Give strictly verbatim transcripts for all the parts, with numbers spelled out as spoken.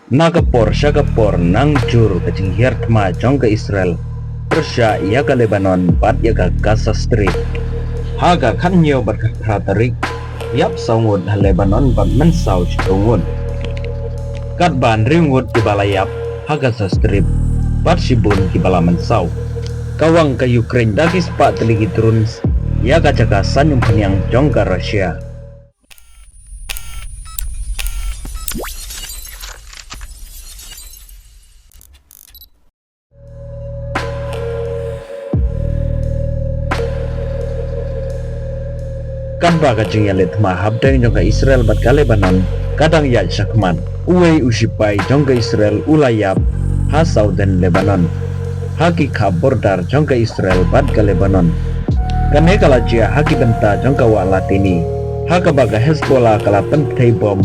Na ka por sha ka por nang jur ka jinghiar thma jong ka Israel pyrshah ïa ka Lebanon bad ïa ka Gaza Strip. Ha ka khathynñiew bad khatphra tarik, ïap saw ngut ha Lebanon bad mynsaw shiphew ngut. Katba hynriew ngut kiba la ïap ha Gaza Strip bad shibun kiba la mynsaw. Ka wang ka Ukraine da ki spah tylli ki drones ïa ka jaka saiñ umphniang jong ka Russia. Katba ka jingïaleh thma hapdeng jong ka Israel bad ka Lebanon ka dang ïaid shakhmat, uwei u shipai jong ka Israel u la ïap ha southern Lebanon, ha ki khap border jong ka Israel bad ka Lebanon. Kane ka la jia ha ki bynta jong ka wah Latini, ha kaba ka Hezbollah ka la pynpthei bom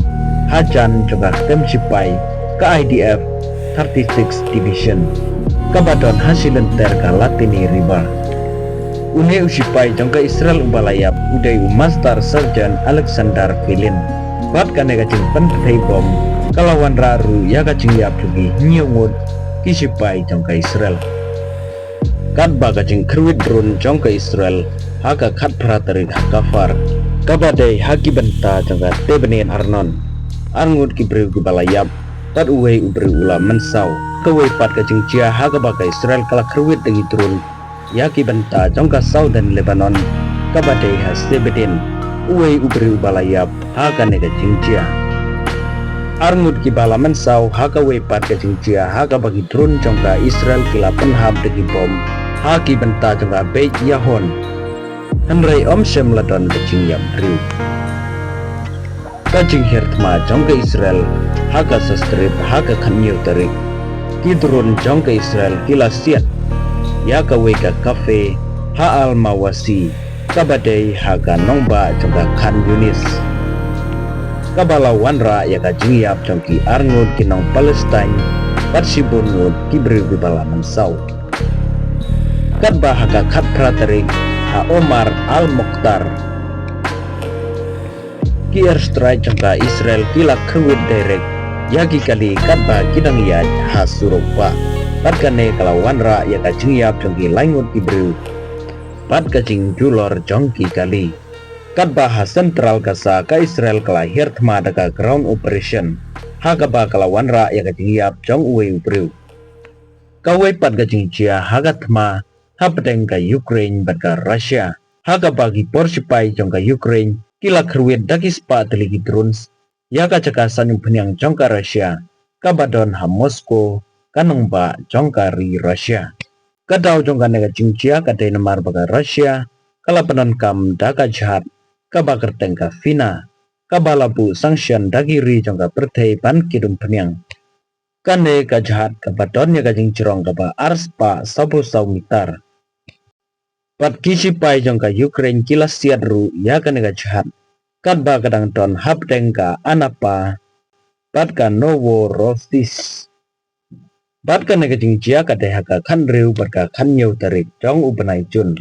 hajan jong ka ktem shipai ka I D F thirty-sixth Division, kaba don ha shilynter ka Latini River. Une u shipai jong ka Israel uba la ïap u dei u Master Sergeant Alexander Filin. Bad kane ka jingpynpthei bom ka la wanrah ruh ïa ka jingïap jong ki hynñiew ngut ki shipai jong ka Israel. Katba ka jingkhyrwit drone jong ka Israel ha ka khatphra tarik ha Kfar, kaba dei ha ki bynta jong ka Tebnit Arnon, ar ngut ki briew kiba la ïap bad uwei u briew u la mynsaw. Kawei pat ka jingjia ha kaba ka Israel ka la khyrwit da ki drone ïa ki bynta jong ka southern Lebanon, kaba dei ha Sebedin, uwei u briew uba la ïap ha kane ka jingjia. Ar ngut kiba la mynsaw ha kawei pat ka jingjia ha kaba ki drone jong ka Israel ki la pynhap da ki bom ha ki bynta jong ka Beit Yahon. Hynrei ym shym la don ka jingïap briew. Ka jinghiar thma jong ka Israel ha Gaza Strip ha ka khathynñiew tarik. Ki drone jong ka Israel ki la siat ïa kawei ka cafe ha Al Mawasi, kaba dei ha ka nongbah jong ka Khan Yunis, kaba la wanrah ïa ka jingïap jong ki ar ngut ki nong Palestine bad shibun ngut ki briew kiba la mynsaw. Katba ha ka khatphra tarik ha Omar Al Mokhtar, ki airstrike jong ka Israel ki la khyrwit direct ïa ki kali katba ki dang ïaid ha surok bah. Bad kane ka la wanrah ïa ka jingïap jong ki lai ngut ki briew bad ka jingjulor jong ki kali. Katba ha central Gaza ka Israel ka la hiar thma da ka ground operation, ha kaba ka la wanrah ïa ka jingïap jong uwei u briew. Kawei pat ka jingjia ha ka thma hapdeng ka Ukraine bad ka Russia, ha kaba ki por shipai jong ka Ukraine ki la khyrwit da ki spah tylli ki drones ïa ka jaka saiñ umphniang jong ka Russia, kaba don ha Moscow, ka nongbah jong ka ri Russia. Ka daw jong kane ka jingjia ka dei namar ba ka Russia ka la pyndonkam da ka jhad kaba kyrteng ka Fina, kaba la buh sanction da ki ri jong ka pyrthei ban kit umphniang. Kane ka jhad kaba don ïa ka jingjrong kaba ar spah sawphew saw mitar. Bad ki shipai jong ka Ukraine ki la siat ruh ïa kane ka jhad, katba ka dang don hapdeng ka Anapa bad ka Novorossiysk. Bad kane ka jingjia ka dei ha ka khathynriew bad ka khathynñiew tarik jong u bnai Jun.